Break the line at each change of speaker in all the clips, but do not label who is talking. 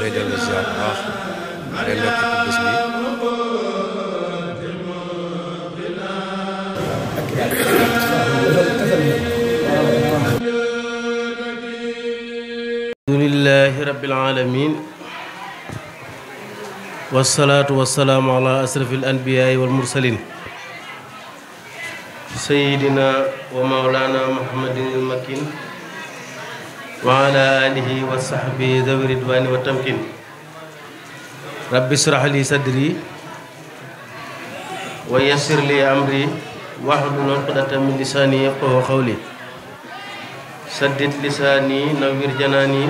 lay dellu ziar bu baax day ndokk ci bés bi.
alhamdulillahi rabbil alamin wassalaatu wassalaamu ala asrafil anbiyaai wal mursalin sayyidina wa mawlana muhammadin al makin wa ala alihi wa sahbihi dhawi ridwani wa tamkin rabbi israh li sadri wa yassir li amri wahlul uqdatan min lisani yafqahu qawli saddid lisaani nawwir janaani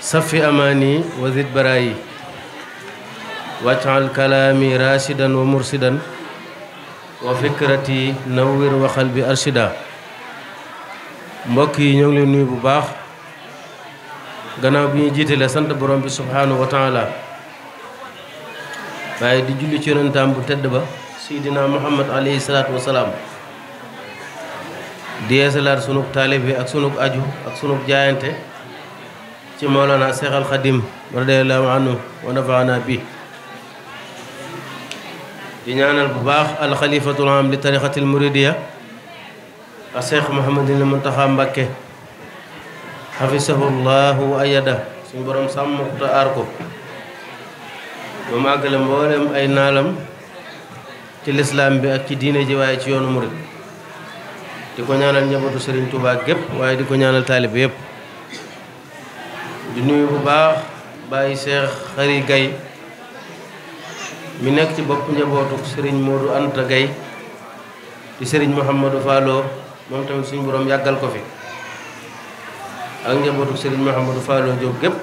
safi amaani wa zid baraayi waj'al kalaami raasidan wa mursidan wa fikrati nawwir wa qalbi arshida. mbokk yi ñoo ngi leen nuyu bu baax gannaaw bi ñu jiitalee sant borom bi subhaanahu wa taala waaye di julli ci yonentam bu tedd ba seydina muhammad alayhi salaatu wa salaam di yeesalaat sunug taalibe ak sunug aju ak sunug jaayante ci Mawlana Seex al Xadim radiyallahu anhu wa nafaana bi di ñaanal bu baax alxalifatul am li tariqatil muridiya a Seex Muhammadul Muntaxa Mbàkke xafisahullahu wa ayada suñu borom sàmm ko te aar ko ba màggale mboolem ay naalam ci lislaam bi ak ci diine ji waaye ci yoonu murid di ko ñaanal njabootu Serigne Touba gépp waaye di ko ñaanal taalibe yépp di nuyu bu baax Baye Cheikh Xari Gaye mi nekk ci bopp njabootu Serigne Modou Anta Gaye di Serigne Mouhamadou Fallo moom tamit suñu borom yàggal ko fi ak njabootu Serigne Mouhamadou Fallo Diop gépp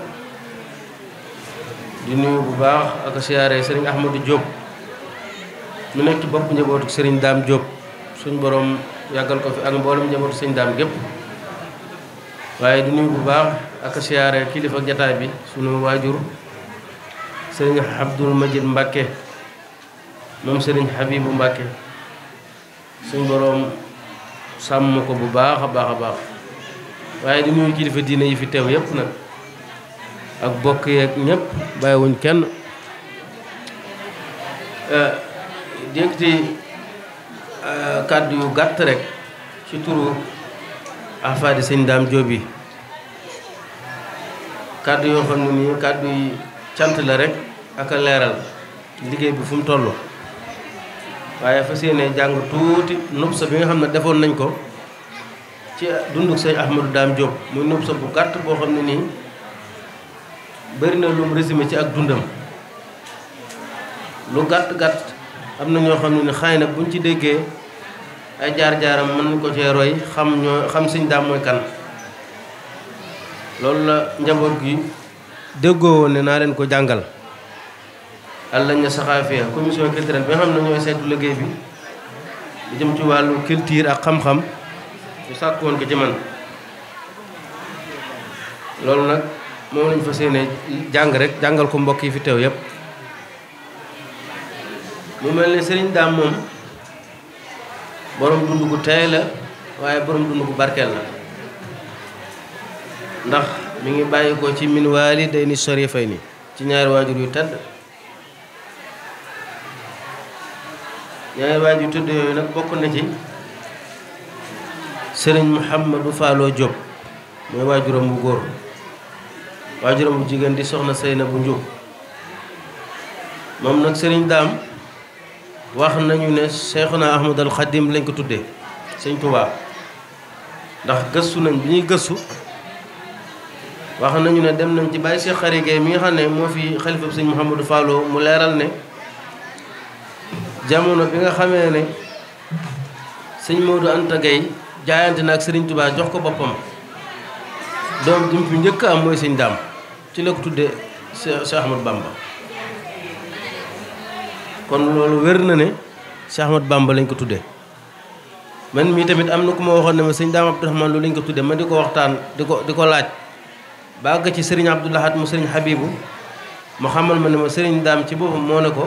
di nuyu bu baax ak siyaare Serigne Ahmadou Diop mi nekk ci bopp njabootu Serigne Dame Diop suñu borom yàggal ko fi ak mboolem njabootu sëñ daam gépp waaye di nuyu bu baax ak siyaare kilifa jataay bi sunu waajur sëriñ Abdul Majid Mbàkke moom sëriñ Habibu Mbàkke suñ boroom sàmm ko bu baax a baax a baax waaye di nuyu kilifa diine yi fi teew yépp nag ak bokk yeeg ñépp bàyyiwuñ kenn déggti kàddu yu gàtt rek ci turu afaadi sëñ daam jóobi kàddu yoo xam ne nii kàddu yi cant la rek ak a leeral liggéey bi fu mu toll waaye fas yéene jàng tuuti nubsa bi nga xam ne defoon nañ ko ci dunduk sëñ Ahmadou Daam Jóob muy nubsa bu gàtt boo xam ne nii bari na lum résumé ci ak dundam lu gàtt-gàtt am na ñoo xam ne ni xëy na buñ ci déggee ay jaar-jaaram mën nañ ko cee roy xam sëñ daam mooy kan loolu la njaboot gi déggoo woon ne naa leen ko jàngal àllañ na saxaafiya commission culturelle bi nga xam ne ñooy saytu liggéey bi di jëm ci wàllu culture ak xam-xam ñu sàkk woon ko ci man loolu nag moom lañ fas yéene jàng rek jàngal ko mbokk yi fi teew yépp mu mel ne sëriñ daam moom borom dund gu teey la waaye borom dund gu barkeel la ndax mi ngi bàyyi ko ci min waalidayni sharifayni ci ñaari waajur yu tedd ñaari waajur yu tedd yooyu nag bokk na ci sëriñ Mouhamadou Fallo Diop mooy waajuram bu góor waajuram bu jigéen di soxna Seyna bu Njuub moom nag sëriñ daam wax nañu ne Seexuna Ahmadul Xadim lañ ko tuddee sëñ Tuubaa ndax gëstu nañ bi ñuy gëstu wax nañu ne dem nañ ci Baye Cheikh Xari Gaye mi nga xam ne moo fi xalifa sëñ Mouhamadou Fallo mu leeral ne jamono bi nga xamee ne sëñ Modou Anta Gaye jaayante na ak sëriñ Tuubaa jox ko boppam doom ji mu fi njëkk am mooy sëñ daam ci la ko tuddee Cheikh Ahmadou Bamba kon loolu wér na ne Cheikh Ahmadou Bamba lañ ko tuddee man mii tamit am na ku ma waxoon ne ma sëñ daam Abdourahmane loolu lañ ko tuddee ma di ko waxtaan di ko laaj ba àgg ci sëriñ Abdou Lahad mu sëriñ Habibu mu xamal ma ne ma sëriñ daam ci boppam moo ne ko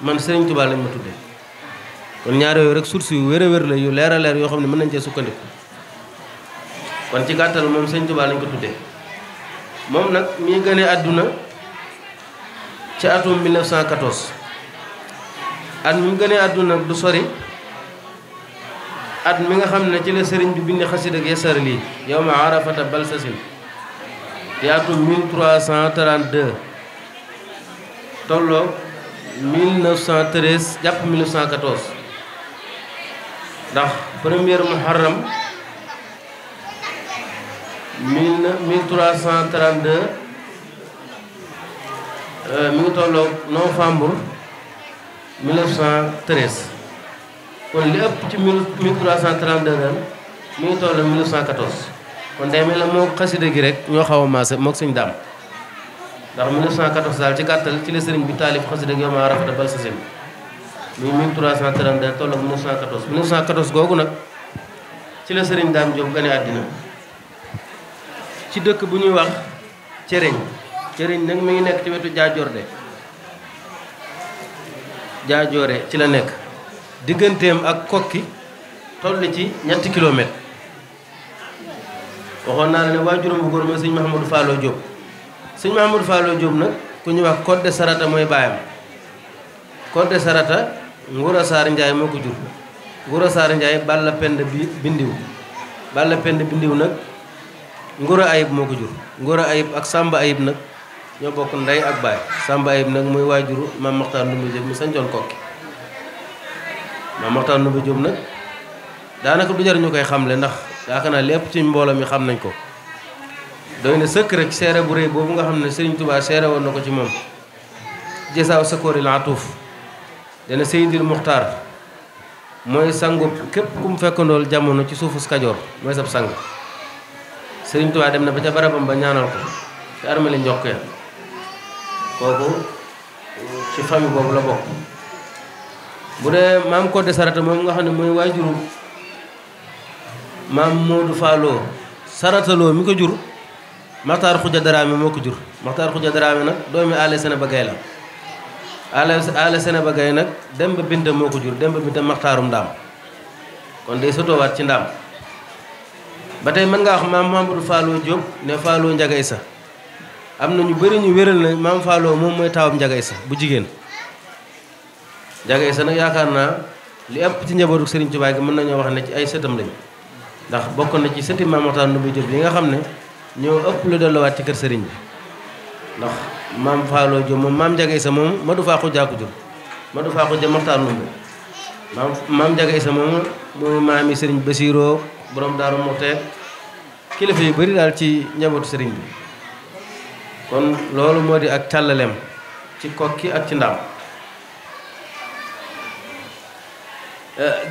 man sëriñ Tuubaa lañ ma tuddee kon ñaar yooyu rek source yu wér a wér la yu leer a leer yoo xam ne mën nañ cee sukkandiku kon ci gàttal moom sëriñ Tuubaa lañ ko tuddee moom nag mi ngi gënee àdduna ci atum 1914 at mi mu gënee àdduna du sori at mi nga xam ne ci la sëriñ bi bind xasida ak yasar lii yow ma arafata balsasin di atum 1332 tolloo 1913 jàpp 1914 ndax premier muharram 1332 mi ngi tolloo novembre 1913 kon li ëpp ci 1332 daal mi ngi tolloo 1914 kon day mel ne moo xasida gi rek ñoo xaw a maase moog sëñ daam ndax 1914 daal ci gàttal ci la sëriñ bi taalif xasida gi yow ma rafeta bal sa seen muy 1332 tolloog 1914 1914 googu nag ci la sëriñ daam Jóob gane àddina ci dëkk bu ñuy wax cëreñ nag mi ngi nekk ci wetu jaajoore ci la nekk digganteem ak kokki toll ci 3 kilomètres waxoon naa la ne waajuram bu góor mooy sëñ Mahamadou Fallo Diop sëñ Mahamadou Fallo Diop nag ku ñuy wax Codé Sarata mooy baayam Codé Sarata Ngura Saar Njaay moo ko jur Ngura Saar Njaay Balla Pend Bindiw nag Ngura Ayib moo ko jur Ngura Ayib ak Samba Ayib nag ñoo bokk ndey ak baay Samba Ayib nag mooy waajuru Maam Maxtaar Ndumbe Diop mi sañcoon kokki Maam Maxtaar Ndumbe Diop nag daanaka du jar ñu koy xamle ndax yaakaar naa lépp ci mbooloo mi xam nañ ko doy na sëkk rek seere bu rëy boobu nga xam ne Sëriñ Tuubaa seere woon na ko ci moom jesaaw sakooril atuuf dana Seydil Muxtaar mooy sangu képp ku mu fekkandool jamono ci suufus Kajoor mooy sab sang Sëriñ Tuubaa dem na ba ca barabam ba ñaanal ko ci armeli njokk ya kooku ci famille boobu la bokk bu dee maam Codé Sarata moom nga xam ne mooy waajuru maam Modou Fallo Sarataloo mi ko jur Maxtaar Xuja Daraame moo ko jur Maxtaar Xuja Daraame nag doomi Aale Sene ba Gay la Aale Sene ba Gay nag Demba Binta moo ko jur Demba Binta Maxtaarum Ndaam kon day sotoowaat ci Ndaam ba tey mën nga wax maam Mamadou Fallo Diop ne Fallo Njagay sa am na ñu bëri ñu wéral na maam Fallo moom mooy taawam Njagay sa bu jigéen Njagay sa nag yaakaar naa li ëpp ci njabootu Serigne Touba gi mën nañoo wax ne ci ay sëtam lañ ndax bokk na ci sëti Maam Maxtaar Ndumbe Diop yi nga xam ne ñoo ëpp lu delluwaat ci kër sëriñ bi ndax maam Fallo Diop moom maam Njagay sa moom Madu Faa Xuja ko jur Madu Faa Xuja Maxtaar Ndumbe maam Njagay sa moom mooy maami sëriñ Basiiroo borom Daaru Muxti kilifa yu bëri daal ci njabootu sëriñ bi kon loolu moo di ak càllaleem ci kokki ak ci ndaam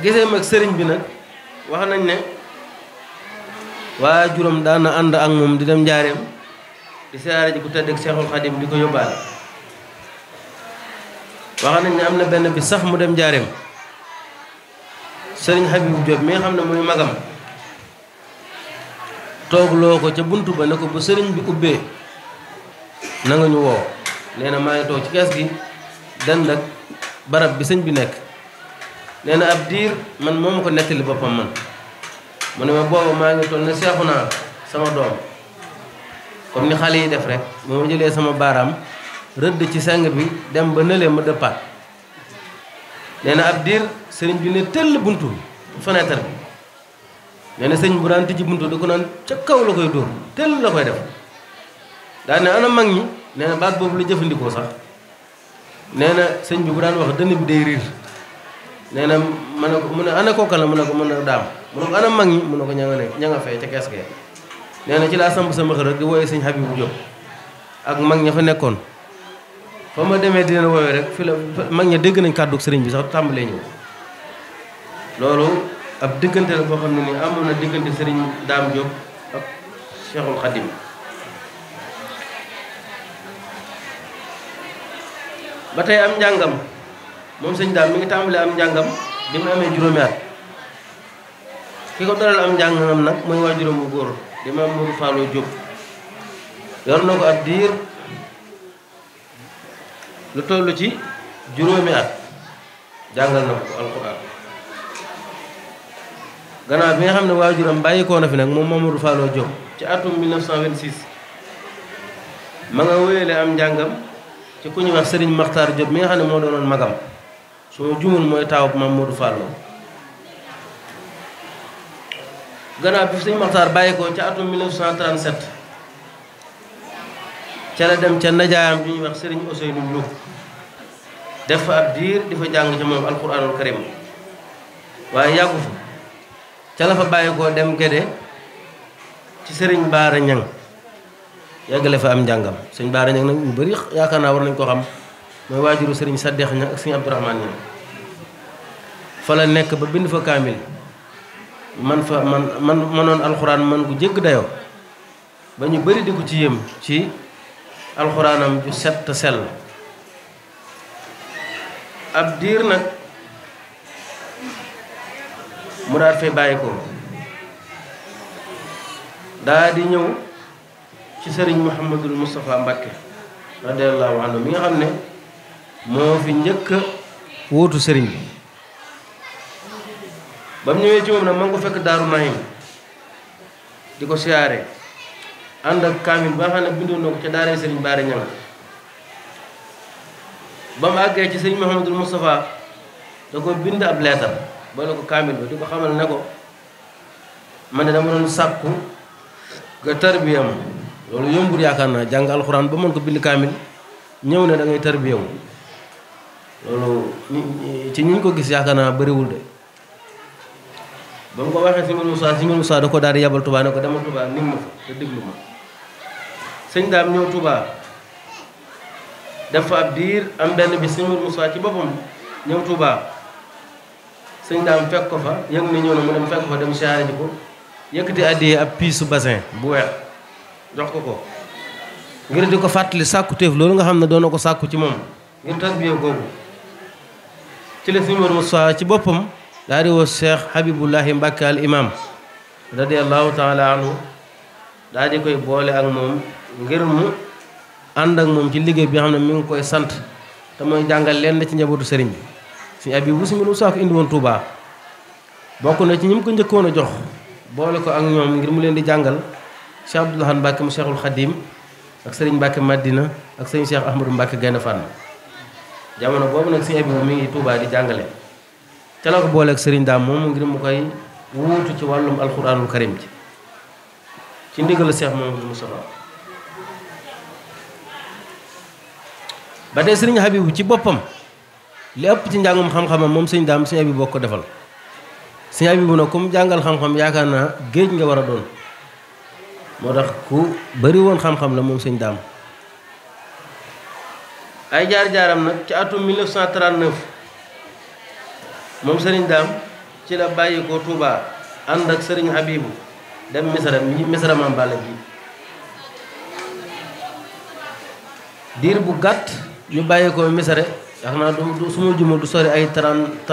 giseem ak sëriñ bi nag wax nañ ne waa juróom daana ànd ak moom di dem njaareem di siyaare ji ku tedd ak Seexul Xadim di ko yóbbaale wax nañ ne am na benn bi sax mu dem njaareem sëriñ Habib Diop mi nga xam ne muy magam toogloo ko ca buntu ba ne ko bu sëriñ bi ubbee na nga ñu woo nee na maa ngi toog ci kees gi dend ak barab bi sëñ bi nekk nee na ab diir man moo ma ko nettali boppam man mu ne ma booba maa ngi toll ne seexu naa sama doom comme ni xale yi def rek moo ma jëlee sama baaraam rëdd ci seng bi dem ba nëlee ma dëppaat nee na ab diir sëriñ bi ne tëll buntu fenêtre bi nee na sëñ bu daan tijji buntu da ko naan ca kaw la koy dóor tëll la koy def daa ne ana mag ñi nee na baat boobu la jëfandikoo sax nee na sëñ bi bu daan wax dënn bi day riir nee na ma ne ko mu ne ana kooka la mu ne ko mën a daam mu ne ko ana mag ñi mu ne ko ña nga fee ca kees gee nee na ci laa samp sama xër rek di wooyee sëñ Habib Diop ak mag ña fa nekkoon fa ma demee di leen woowee rek fi la mag ña dégg nañ kàddu sëriñ bi sax tàmbalee ñëw loolu ab diggante la boo xam ne nii amoon na diggante sëriñ Daam Diop ak Cheikhul Khadim ba tey am njàngam moom sëñ daam mi ngi tàmbalee am njàngam bi mu amee juróomi at ki ko dalal am njàngam nag mooy waajuram bu góor di Maam Mourou Fallo Diop yor na ko ab diir lu toll ci juróomi at jàngal na ko alxuraan gannaaw bi nga xam ne waajuram bàyyikoo na fi nag moom Mamadou Fallo Diop ci atum 1926 ma nga wéyale am njàngam ci ku ñuy wax sëriñ Maxtaar Diop mi nga xam ne moo doonoon magam su ma jumul mooy taawub Maam Modou Fallo gannaaw bi sëriñ Maxtaar bàyyi ko ca atum 1937 ca la dem ca najaayam ju ñuy wax sëriñ Ousseynou Lo def fa ab diir di fa jàng ca moom alquranul karim waaye yàggu fa ca la fa bàyyi ko dem Gédé ci sëriñ Baara Ñang yàggale fa am njàngam sëriñ Baara Ñang nag ñu bëri yaakaar naa war nañ ko xam mooy waajuru sëriñ Saddeex Ñang ak sëriñ Abdourahmane Ñang fa la nekk ba bind fa kaamil man manoon alxuraan man gu jégg dayoo ba ñu bëri di ko ci yëm ci alxuraanam ju set te sell ab diir nag mu daal fay bàyyi ko daa di ñëw ci sëriñ Mouhamadul Moustapha Mbacké radiyallahu anhu mi nga xam ne moo fi njëkk a wuutu sëriñ bi ba mu ñëwee ci moom nag ma ngi ko fekk Daaru Nahim di ko siyaare ànd ak kaamil ba nga xam ne bindoon na ko ca daaree sëriñ Baara Ñang ba mu àggee ci sëriñ Mouhamadul Moustapha da ko bind ab leetar boole ko kaamil ba di ko xamal ne ko man de dama doon sàkku nga tarbiyam loolu yombul yaakaar naa jàng alxuraan ba mën ko bind kaamil ñëw ne da ngay tarbiyawu loolu ci ñi ñu ko gis yaakaar naa bëriwul de ba mu ko waxee Sëñ Moussa da ko daal di yabal Touba ne ko demal Touba nim ma fa te déglu ma sëñ daam ñëw Touba def fa ab diir am benn bi Sëñ Moussa ci boppam ñëw Touba sëñ daam fekk ko fa yëg ni ñëw na mu dem fekk ko fa dem siyaare ji ko yëkkati addiyee ab piisu bassin bu weex jox ko ko ngir di ko fàttali sàkku téef loolu nga xam ne doon na ko sàkku ci moom ngir tarbiya googu ci la Sëñ Moussa ci boppam daa di woo Cheikh Habibullahi Mbàkke al imam radiallahu taala anhu daa di koy boole ak moom ngir mu ànd ak moom ci liggéey bi nga xam ne mi ngi koy sant te mooy jàngal leen ci njabootu sëriñ bi Sëñ Abibu Sëñ Moussa ko indi woon Touba bokk na ci ñi mu ko njëkkoon a jox boole ko ak ñoom ngir mu leen di jàngal Cheikh Abdoulahan Mbàkke mu Cheikhul Khadim ak sëriñ Mbàkke Madina ak sëriñ Cheikh Ahmadou Mbàkke Gaynde Fatma jamono boobu nag Sëñ Abibu mi ngi Touba di jàngale ca la ko booleeg sëriñ daam moom ngir mu koy wuutu ci wàllum alxuraanul karim ci ndigal Cheikh Mamadou Moustapha ba tey sëriñ Habibu ci boppam li ëpp ci njàngum xam-xamam moom sëñ daam Sëñ Abibu boo ko defal Sëñ Abibu nag comme jàngal xam-xam yaakaar naa géej nga war a doon moo tax ku bari woon xam-xam la moom sëñ daam ay jaar-jaaram nag ci atum 1939 moom sëriñ daam ci la bàyyi ko Touba ànd ak sëriñ Habibu dem Misra Maam Balla ji diir bu gàtt ñu bàyyi ko Misra yaakaar naa du su ma jumul du sori ay 39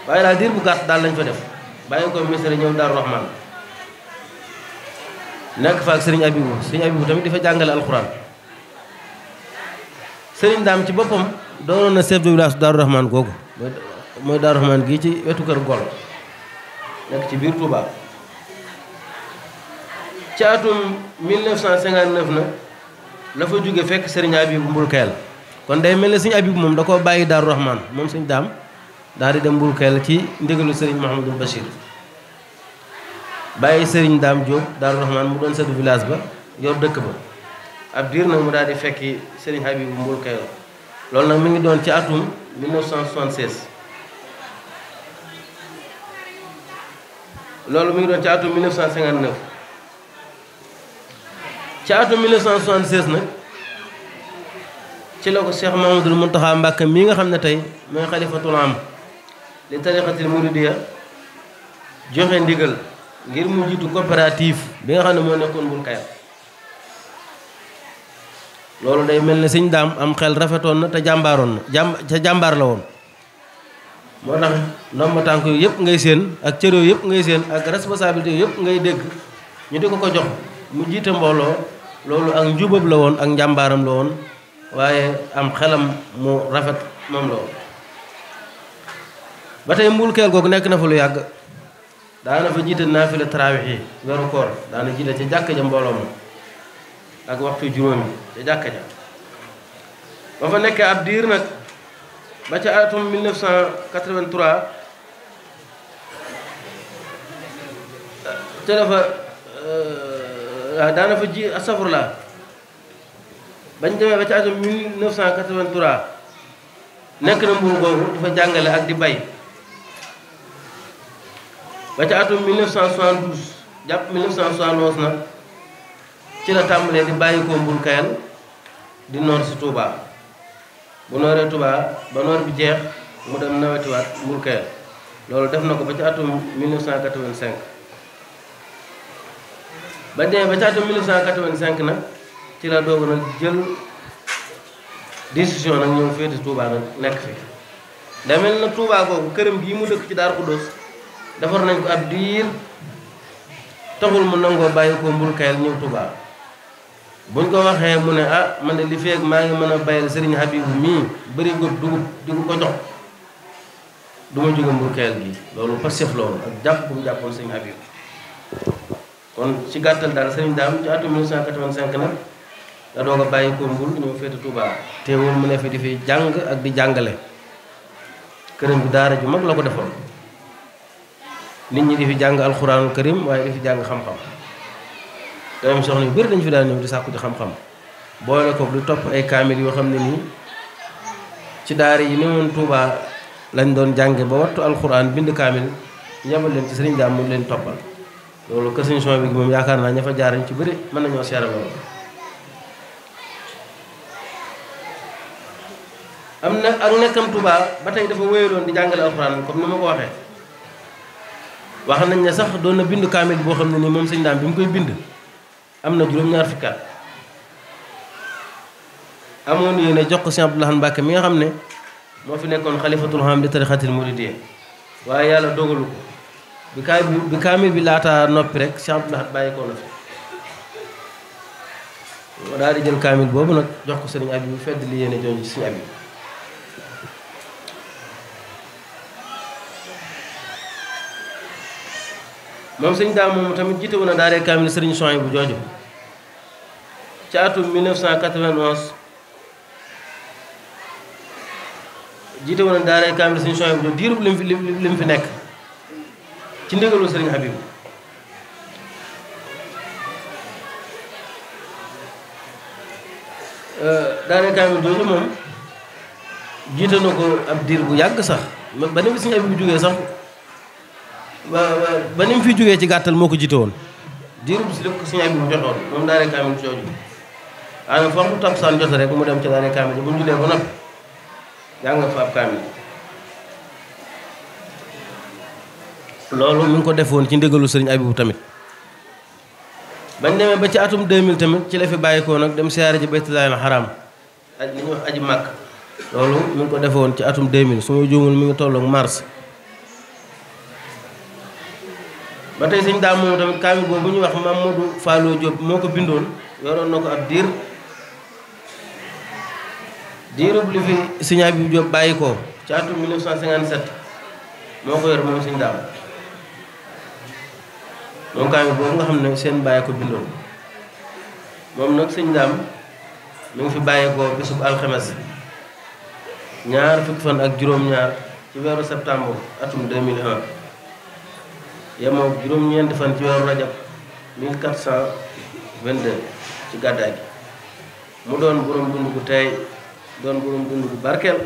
waaye daal diir bu gàtt daal lañ fa def bàyyi ko Misra ñëw Daaru Rahman nekk fa ak sëriñ Habibu tamit di fa jàngale alxuraan sëriñ daam ci boppam doonoon na chef de village Daaru Rahman googu mooy Daaru Rahman gii ci wetu kër Gol nekk ci biir Touba ci atum 1959 nag la fa jóge fekk sëriñ Habibu Mbul Kayel kon day mel ne sëriñ Habibu moom da koo bàyyi Daaru Rahman moom sëriñ daam daal di dem Mbul Kayel ci ndigalu sëriñ Mouhamadou Bachir bàyyi sëriñ daam Diop Daaru Rahman mu doon chef de village ba yor dëkk ba ab diir nag mu daal di fekki sëriñ Habibu Mbul Kayel loolu nag mi ngi doon ci atum 1976 loolu mi ngi doon ci atum 1959 ci atum 1976 nag ci la ko Cheikh Mahamadul Muntaxa Mbàkke mii nga xam ne tey mooy xalifatul am li tariqatil muridiya joxe ndigal ngir mu jiitu coopérative bi nga xam ne moo nekkoon Mbul Kayel loolu day mel ne sëñ daam am xel rafetoon na te jàmbaaroon na jàmbaar la woon moo tax ndomba tànk yu yëpp ngay séen ak cër yooyu yëpp ngay séen ak responsabilité yu yëpp ngay dégg ñu di ko ko jox mu jiite mbooloo loolu ak njubab la woon ak njàmbaaram la woon waaye am xelam mu rafet moom la woon ba tey Mbul Kayel googu nekk na fa lu yàgg daana fa jiite naafila taraawix yi weeru koor daana jiite ca jàkk ja mbooloo ma ak waxtu juróomi ca jàkka ja ba fa nekkee ab diir nag ba ca atum 1983 te dafa daana fa ji astafurlah bañ demee ba ca atum 1983 nekk na Mbour googu dafa jàngale ak di bay ba ca atum 1972 jàpp 1971 nag ci la tàmbalee di bàyyi ko Mbour Kayal di noor si Touba bu nooree Touba ba noor bi jeex mu dem nawetiwaat Mbour Kayal loolu def na ko ba ca atum 1985 ba demee ba ca atum 1985 nag ci la doog nag jël décision nag ñëw féete Touba nag nekk fi demel na Touba googu këram gii mu dëkk ci Daaru Xuddoos defar nañ ko ab diir taxul mu nangoo bàyyi ko Mbour Kayal ñëw Touba buñ ko waxee mu ne ah man de li feeg maa ngi mën a bayal Serigne Habibu mii bëri góob dugub di ko jox du ma jóge Mbour Kayal gi loolu Pastef loolu ak jàpp bu mu jàppoon Serigne Habibu kon ci gàttal daal Serigne Dame ci atum 1985 nag da doog a bàyyi ko Mbour ñëw féete Touba teewul mu ne fi di fi jàng ak di jàngale këram bi daara ju mag la ko defoon nit ñi di fi jàng alxuraanul karim waaye di fi jàng xam-xam doomi soxna yu bëri dañu fi daan ñëw di sàkku ci xam-xam boole ko di topp ay kaamil yoo xam ne nii ci daara yi ni woon Touba lañ doon jànge ba wattu alxuraan bind kaamil ñabal leen ci Serigne Dame moom leen toppal loolu kër Serigne Souhaïbou bi moom yaakaar naa ña fa jaar ñu ci bëri mën nañoo seere loolu am na ak nekkam Touba ba tey dafa wéyaloon di jàngale alxuraan comme ni ma ko waxee wax nañ ne sax doon na bind kaamil boo xam ne nii moom Serigne Dame bi mu koy bind am na juróom-ñaar fukki at amoon yéene jox ko Cheikh Abdou Lahad Mbacké mi nga xam ne moo fi nekkoon xalifatul xam di tarixatil muridiyya waaye yàlla dogalu ko bi kaamil bi laata noppi rek Cheikh Abdou Lahad bàyyi ko na fi daal di jël kaamil boobu nag jox ko Serigne Habib bu fedd li yéene jooju ci Serigne Habib moom Serigne Dame moom tamit jiite woon na daaree kaamil Serigne Souhaïbou bu jooju ci atum 1991 jiite woon na daaree kaamil Serigne Souhaïbou bu jooju diirub li mu fi nekk ci ndigalu Serigne Habib daaree kaamil jooju moom jiite na ko ab diir bu yàgg sax ba ni fi Serigne Habib bu jógee sax ba ni mu fi jógee ci gàttal moo ko jiite woon diirub si lépp ko Serigne Habib bu joxoon moom daaree kaamil jooju ana foo mu takkusaan jot rek mu dem ca daaree kaamil bu ñu julee ba noppi jàng fa ab kaamil loolu mi ngi ko defoon ci ndigalu Serigne Habib tamit bañ demee ba ci atum 2000 tamit ci la fi bàyyikoo nag dem siyaare ji Baytullaahil Haraam aj li ñuy wax aji màkk loolu mi ngi ko defoon ci atum 2000 su ma juumul mi ngi tolloog mars ba tey Serigne Dame moom tamit kaamil boobu bu ñuy wax Mamadou Fallou Diop moo ko bindoon yoroon na ko ab diirub li fi Serigne Habib Diop bàyyi ko ci atum 1957 moo ko yor moom Serigne Dame moom kaamil boobu nga xam ne seen bàyyi ko bindoon moom nag Serigne Dame mi ngi fi bàyyi ko bésub alxames ñaar fukki fan ak juróom-ñaar ci weeru septembre atum 2001 yemoo juróom-ñeenti fan ci weeru rajab 1422 ci gàddaay gi mu doon borom dund gu tey doon borom dund gu barkeel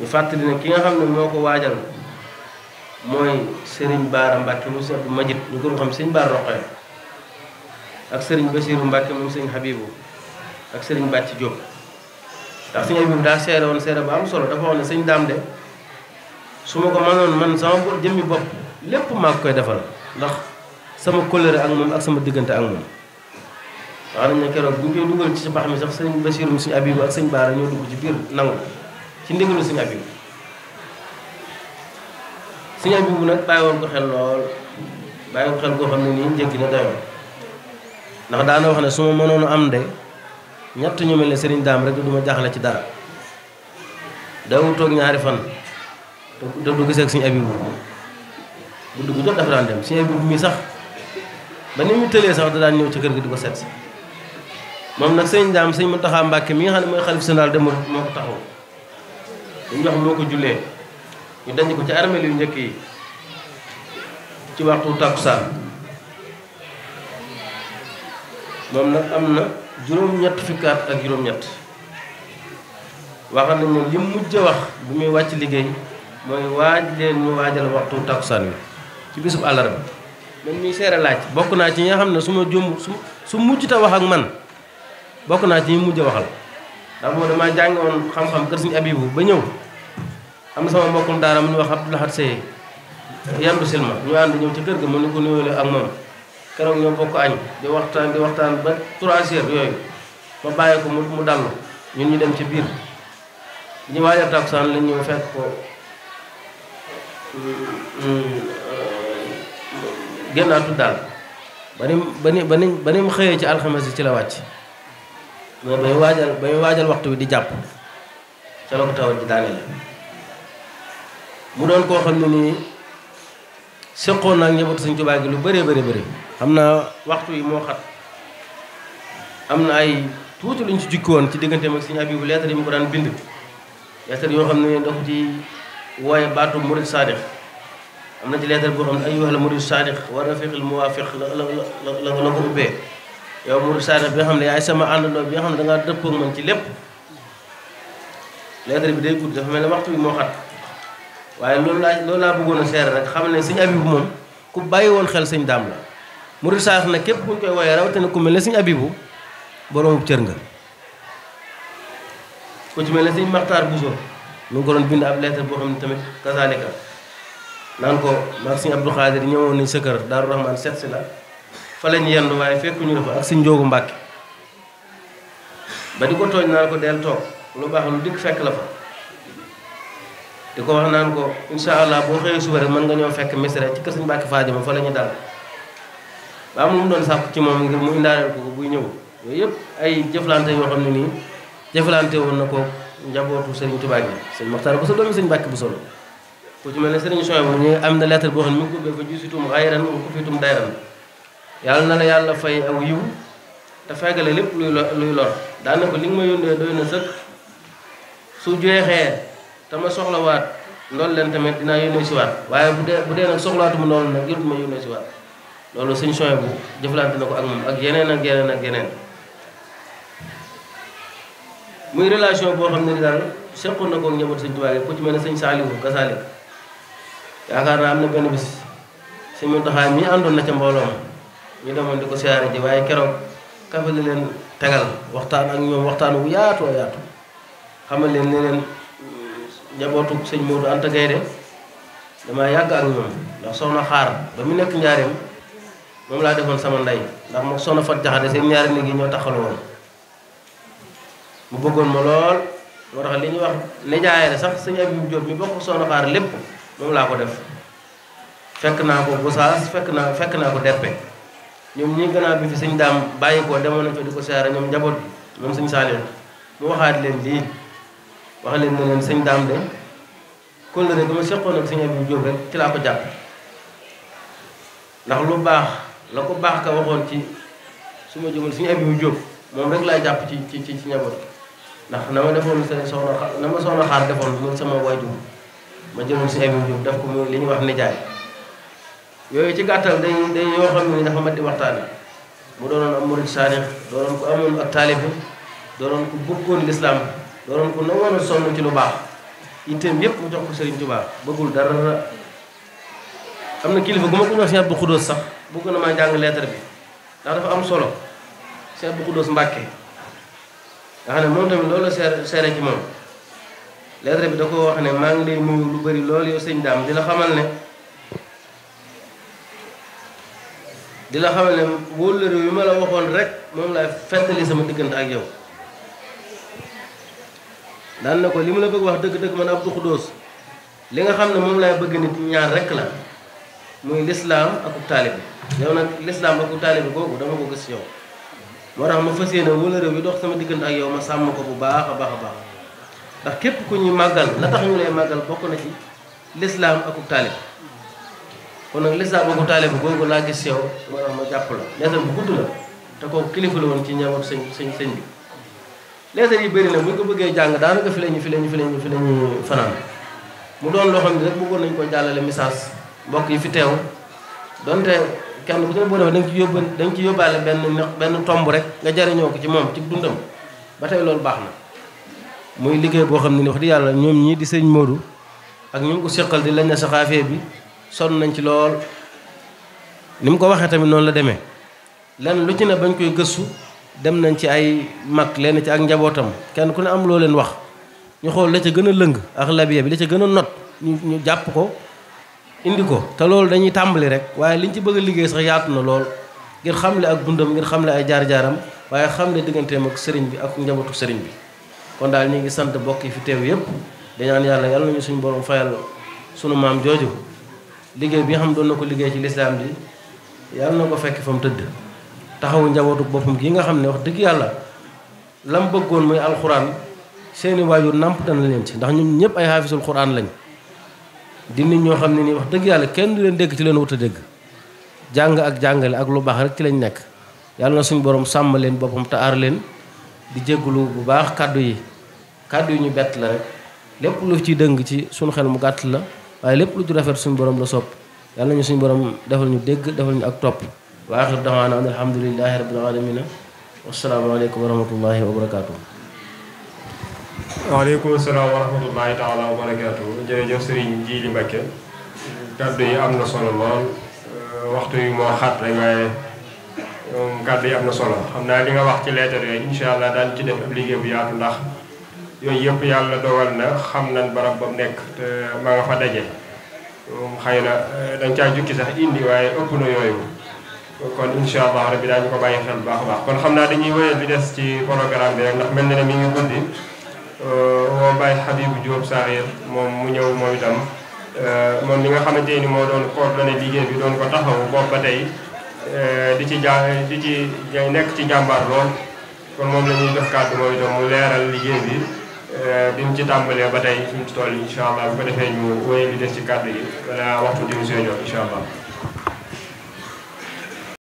ñu fàttali ne ki nga xam ne moo ko waajal mooy Serigne Bara Mbacké mu Serigne Abdou Majid ñu ko xam Serigne Bara Rokhaya ak Serigne Bassirou Mbacké moom Serigne Habibou ak Serigne Bàcci Diop ndax Serigne Habibou daa seere woon seere bu am solo dafa wax ne Serigne Dame de su ma ko mënoon man sama jëmmi bopp lépp maa ko koy defal ndax sama kóllëre ak moom ak sama diggante ak moom wax nañ ne keroog bu ñu koy dugal ci pax mi sax Serigne Bassirou mu Serigne Habibou ak Serigne Bara ñoo dugg ci biir nangu ci ndigalu Serigne Habibou Serigne Habibou nag bàyyi woon ko xel lool bàyyi woon xel koo xam ne nii njëkki na doyoon ndax daana wax ne su ma mënoon am de ñett ñu mel ne Serigne Dame rek du ma jaaxle ci dara dawu toog ñaari fan te du gisee ak Serigne Habibou bu dugg jot dafa daan dem Serigne Habibou mi sax ba ni mu tëlee sax da daan ñëw ci kër gi di ko seet si moom nag sëñ Daam sëñ Mountakha Mbacké mi nga xam ne mooy xalif général des mourides moo ko taxaw dañu wax moo ko jullee ñu denc ko ci armeel yu njëkk yi ci waxtu takkusaan moom nag am na juróom-ñett fukki at ak juróom-ñett wax nañ ne li mujj a wax bu muy wàcc liggéey mooy waaj leen ñu waajal waxtu takkusaan wi ci bisub àllarba man ñuy seere laaj bokk naa ci ñi nga xam ne su ma jum su mujj ta wax ak man bokk naa ci ñi mujj a waxal ndax moo damaa jàngi woon xam-xam kër Sëriñ Abibu ba ñëw am na sama mbokkum daara mu ñu wax Abdou Lahad Seye yandu silma ñu ànd ñëw ci kër ga mu ni ko nuyoo ak moom keroog ñoo bokk añ di waxtaan ba 3 heures yooyu ma bàyyi ko mu dallu ñun ñu dem ci biir ñu waajal takkusaan lañ ñëw fekk ko génnaatu daal ba ni mu xëyee ci alxames yi ci la wàcc mais ba ñu waajal waxtu wi di jàpp ca la ko tawat ji daane la mu doon koo xam ne nii seqoon naa njabootu Sëñ Tuubaa gi lu bëree bëri xam naa waxtu yi moo xat am na ay tuuti luñ ci jukki woon ci digganteem ak Sëñ Abibu lettre yi mu ko daan bind lettre yoo xam ne da ko ci wooye baatu murid saadix am na ci lettre boo xam ne ayyuhal murid saadix wa rafiqil muwaafiq la ko ubbee yow murid saadix bi nga xam ne yaay sama àndandoo bi nga xam ne dangaa dëppoo ak man ci lépp lettre bi day gudd dafa mel ne waxtu bi moo xat waaye loolu laa bëggoon a seere rek xam ne Sëñ Abibu moom ku bàyyi woon xel Sëñ Daam la murid saadix nag képp kuñ koy wooyee rawatina ku mel ne Sëñ Abibu boroomu cër nga ku ci mel ne Sëñ Maxtaar Buso mu ngi ko doon bind ab lettre boo xam ne tamit kasaalika naan ko maag Sëñ Abdou Khadir ñëwoon nañ sa kër Daaru Rahmaan seet si la fa lañ yendu waaye fekk ñu dafa ak Sëñ Njoogu Mbàkke ba di ko tooñ naan ko del toog lu baax lu dikk fekk la fa di ko wax naan ko insha allah boo xëyee suba rek mën nga ñëw fekk Misra ci kër Sëñ Mbàkke Faajama fa la ñu dal ba am lu mu doon sàkku ci moom ngir mu indaaleel ko buy ñëw yooyu yëpp ay jëflante yoo xam ne nii jëflante woon na ko njabootu Serigne Touba gi Sëñ Maxtaar bu sa doomi Sëñ Mbàkke bu solo ku ci mel ne Serigne Soy bu ñu am na lettre boo xam ne mi ngi ko ubbee fa jusitum xayran wa kufitum dayran yàlla na la yàlla fay aw yiw te feggale lépp luy lor daane ko li nga ma yónnee doy na sëkk su jeexee te ma soxlawaat loolu leen tamit dinaa yónnee si waat waaye bu dee nag soxlawaatu mu noonu nag yëpp ma yónnee si waat loolu Sëñ Soy bu jëflante na ko ak moom ak yeneen ak yeneen ak yeneen muy relation boo xam ne ni daal seqoon na ko njaboot Sëñ Tuubaa ku ci mel ne Sëñ Saaliwu kasaalik yaakaar naa am na benn bis Sëñ Muntaxaa mi àndoon na ca mbooloo ma ñu demoon di ko siyaare ji waaye keroog kafe la leen tegal waxtaan ak ñoom waxtaan wu yaatoo yaatu xamal leen ne leen njabootu Sëñ Moodu Anta Gaynde damaa yàgg ak ñoom ndax soxna xaar ba mu nekk njaareem moom laa defoon sama ndey ndax moom soxna Fat Jaxate seen ñaari néeg yi ñoo taxalu woon mu bëggoon ma lool moo tax li ñuy wax nijaay sax Sëñ Abibu Jóob mi bokk soxna xaar lépp moom laa ko def fekk naa ko Gosaas fekk naa ko Deppe ñoom ñi gannaaw bi fi Sëñ Daam bàyyi ko demoon nañ fa di ko siyaare ñoom njaboot bi moom Sëñ Saaliw mu waxaat leen lii wax leen ne leen Sëñ Daam de kóllëre bi ma seqoon ak Sëñ Abibu Jóob rek ci laa ko jàpp ndax lu baax la ko baax ka waxoon ci su ma jëmal Sëñ Abibu Jóob moom rek laay jàpp ci njaboot ndax na ma defoon soxna xaar defoon muy sama waajur ma jëloon Sëñ Abibu Jóob def ko muy li ñuy wax nijaay yooyu ci gàttal day yoo xam ne dafa mat di waxtaane mu doonoon am murid saadix doonoon ko amoon ak taalibe doonoon ko bëggoon lislaam doonoon ko nangoon a sonn ci lu baax itteem yépp mu jox ko Serigne Touba bëggul dara am na kilifa gu ma ko wax Sëñ Abdou Xudoos sax bëgg na maa jàng lettre bi ndax dafa am solo Sëñ Abdou Xudoos Mbàkke nga xam ne moom tamit loolu la seere ci moom lettre bi da ko wax ne maa ngi lay nuyu lu bari loolu yow Sëñ Daam di la xamal ne wóllëre wi ma la waxoon rek moom laay fettali sama diggante ak yow daan na ko li ma la bëgg wax dëgg-dëgg man Abdou Xudoos li nga xam ne moom laay bëgg nit ñaar rek la muy lislaam akub taalibe yow nag lislaam akub taalibe googu dama ko gis yow moo tax ma fas yéene wóllëre wi dox sama diggante ak yow ma sàmm ko bu baax a baax a baax ndax képp ku ñuy màggal la tax ñu lay màggal bokk na ci lislaam akub taalibe kon nag lislaam boobu taalibe googu laa gis yow moo tax ma jàpp la lettre bu gudd la te kooku kilifa la woon ci njaboot sëñ bi lettre yi bëri na bu ñu ko bëggee jàng daanaka fi lañu fanaan mu doon loo xam ne rek bëggoon nañu ko jàllale message mbokk yi fi teew donte kenn ku ne boo defee da nga ci yóbbaale benn tomb rek nga jariñoo ko ci moom ci dundam ba tey loolu baax na muy liggéey boo xam ne ni wax di yàlla ñoom ñii di sëñ Modou ak ñu ngi ko seqal di lañ na saxaafee bi sonn nañ ci lool ni mu ko waxee tamit noonu la demee lenn lu ci ne bañ koy gëstu dem nañ ci ay mag lenn ci ak njabootam kenn ku ne am loo leen wax ñu xool la ca gën a lëng ak labiya bi la ca gën a not ñu jàpp ko indi ko te loolu dañuy tàmbali rek waaye liñ ci bëgg a liggéey sax yaatu na lool ngir xamle ak dundam ngir xamle ay jaar-jaaram waaye xamle digganteem ak sëriñ bi ak njabootu sëriñ bi kon daal ñu ngi sant bokk yi fi teew yëpp dañaan yàlla yàlla nañu suñu borom fayal sunu maam jooju liggéey bi nga xam doon na ko liggéey ci lislaam bi yàlla na ko fekk fa mu tëdd taxawu njabootu boppam gi nga xam ne wax dëgg yàlla lam bëggoon muy alxuraan seeni waajur nàmp dana leen ci ndax ñun ñëpp ay xaafisul xuraan lañ di nit ñoo xam ne nii wax dëgg yàlla kenn du leen dégg ci leen wut a dégg jàng ak jàngale ak lu baax rek ci lañ nekk yàlla na suñu borom sàmm leen boppam te aar leen di jéggulu bu baax kàddu yi ñu bett la rek lépp lu ci dëng ci suñu xel mu gàtt la waaye lépp lu ci rafet suñu borom la sopp yàlla nañu suñu borom defal ñu dégg defal ñu ak topp wa aaxiru da'waana an alhamdulillahi rabbil aalamiin wassalaamu aleykum wa rahmatullahi wa barakaatuh.
waaleykum salaam wa rahmatullahi taala wa barakaatu. jërëjëf Serigne Djily Mbacké kàddu yi am na solo lool waxtu yi moo xat rek waaye kàddu yi am na solo xam naa li nga wax ci leetar yooyu incha allah daan ci def ab liggéey bu yaatu ndax yooyu yëpp yàlla dogal na xam nañ barab ba mu nekk te ma nga fa daje xëy na dañ caa jukki sax indi waaye ëpp na yooyu kon incha allah rabbi daañu ko bàyyi xel bu baax a baax kon xam naa dañuy wéyal li des ci programme bi rek ndax mel na ne mi ngi guddi woo Baye Habibou Diop Sakhir moom mu ñëw moom itam moom li nga xamante ni moo doon coordonné liggéey bi doon ko taxawu boobu ba tey di ci nekk ci jàmbaar lool kon moom la ñuy jox kàddu moom itam mu leeral liggéey bi mu ci tàmbalee ba tey fi mu ci toll incha allah bu ko defee ñu wéyal li des ci kàddu yi wala waxtu division jot incha allah.